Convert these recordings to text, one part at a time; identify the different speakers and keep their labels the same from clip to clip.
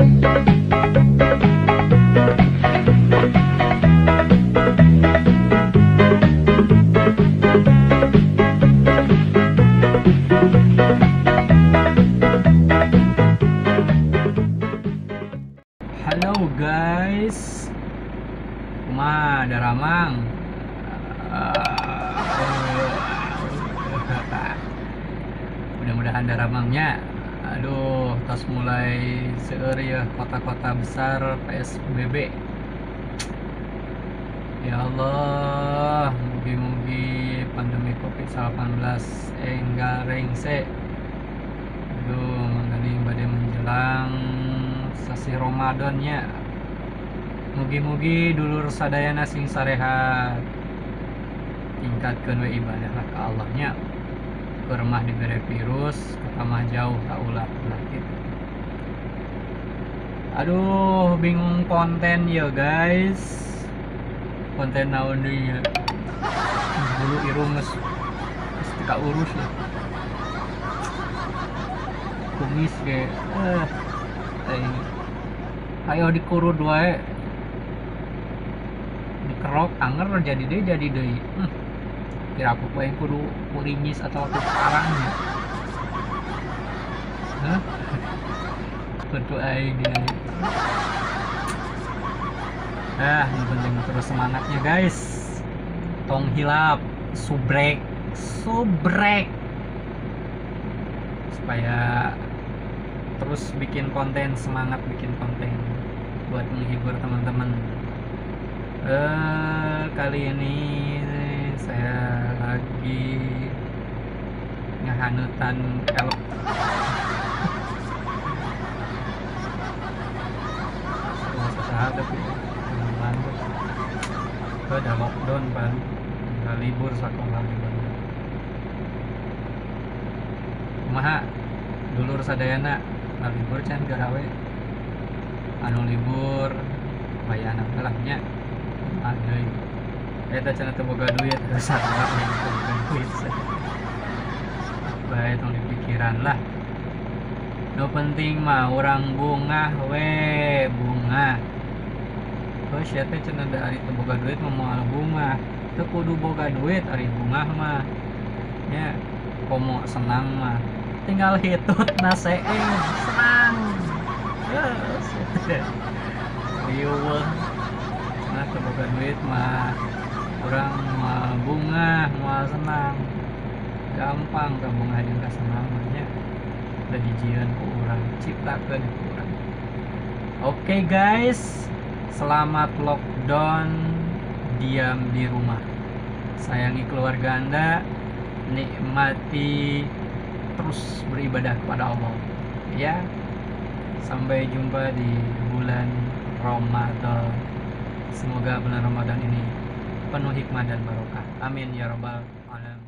Speaker 1: Halo guys, kumaha daramang? Mudah-mudahan daramangnya. Aduh, tos mulai seueur ya kota-kota besar PSBB. Ya Allah, mugi-mugi pandemi Covid-19 enggal rengse. Aduh, mangganing bade menjelang sasih Ramadannya. Mugi-mugi dulur sadayana sing sarehat. Tingkatkeun we ibadah ka Allahnya. Keur mah dibere virus, katamah jauh ka ulah ulah gitu. Aduh, bingung konten ya guys. Konten naon deui ya. Bulu irung geus teu kaurus lah. Kumis ge ayo dikurud wae. Dikerok anger jadi deui. Kira aku poe kudu kuringis atau aku parang ya. Hah? Kudu aing dia. Ah, yang penting terus semangatnya guys. Tong hilap, subrek, subrek. Supaya terus bikin konten, semangat bikin konten buat menghibur teman-teman. Kali ini saya lagi ngehanutan elok. Usaha tapi bantu. Udah lockdown pan, nggak libur sekolah libur. Kumaha dulur sadayana nggak libur can garawe. Anu libur bayana lah nya. Ada eta cenah teu boga duit sarua boga duit. Bae tong dipikiran lah. Nu penting mah urang bungah we, bungah. Heuh sia teh cenah da ari teu boga duit mah moal bungah. Teu kudu boga duit ari bungah mah. Nya komo senang mah. Tinggal hitut na seeng senang. Heuh sia teh. Riweuh. Nah, teu boga duit mah urang moal bungah, moal senang. Gampang ka bungah jeung kasenang mah nya. Udah dijieun ku urang, ciptakeun ku urang. Oke guys, selamat lockdown, diam di rumah. Sayangi keluarga Anda, nikmati terus beribadah kepada Allah. Ya. Sampai jumpa di bulan Ramadan. Semoga bulan Ramadan ini penuh hikmah dan barokah. Amin ya robbal alamin.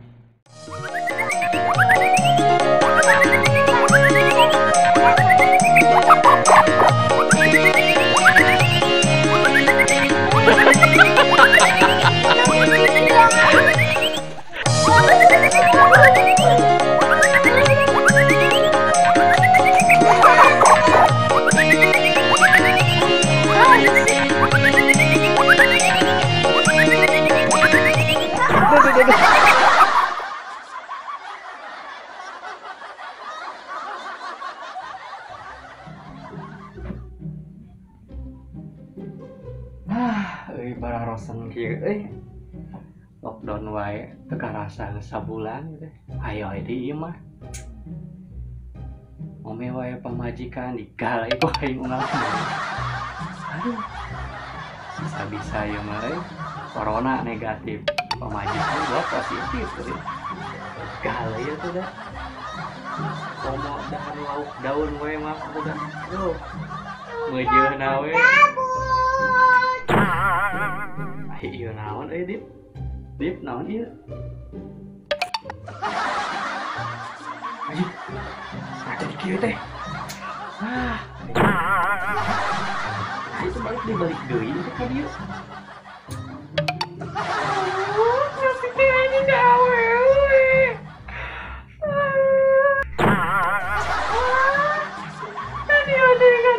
Speaker 1: Barang rosen kieu euy. Lockdown wae teu karasa sabulan teh. Ayo di ieu mah. Ome wae pamajikan digalai ku aing unggal. Aduh. Bisa-bisa ieu mah euy. Corona negatif, pamajikan gua positif euy. Galai atuh dah. Komo dahar lauk daun wae mah atuh dah. Aduh. Meujeuna we. Iya naon euy Dip. Dip naon ieu? Anjing. Nah jadi kieu teh. Ah. Nah, itu balik deui itu ka dieu. Masih teh anjing ka awewe. Tadi ada